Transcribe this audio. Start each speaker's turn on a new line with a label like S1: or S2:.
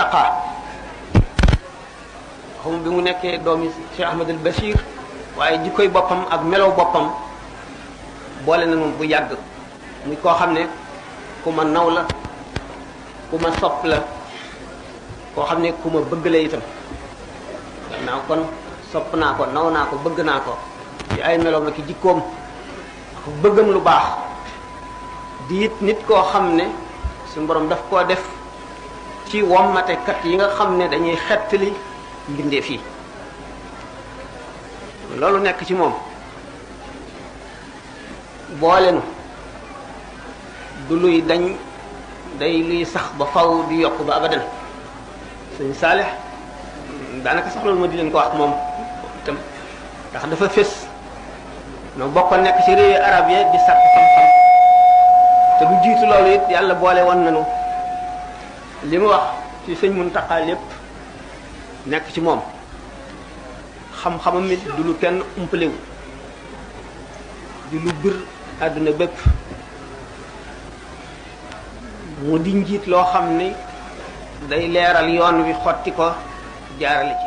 S1: Muntaqa xam bi mu nekkee doomi Cheikh Ahmadul Bachir waaye jikkoy boppam ak melow boppam boole na moom bu yàgg muy koo xam ne ku ma naw la ku ma sopp la koo xam ne ku ma bëgg la itam gannaaw kon sopp naa ko naw naa ko bëgg naa ko ci ay meloom la ki jikkoom ku bëggam lu baax di it nit koo xam ne suñu borom daf koo def ci wommatekat yi nga xam ne dañuy xettali mbindeef yi loolu nekk ci moom boolenu du luy dañ day luy sax ba faw di yokk ba abadan sëñ Saalix daanaka sax loolu ma di leen ko wax moom itam ndax dafa fés noo bokkoon nekk ci réewi arab yi di sàkk xam-xam te lu jiitu loolu it yàlla boole woon nañu li mu wax ci sëñ Muntaqa lépp nekk ci moom xam-xamam mi du lu kenn umpalewu di lu bir àdduna bépp mu di njiit loo xam ni day leeral yoon wi xotti ko jaarale ci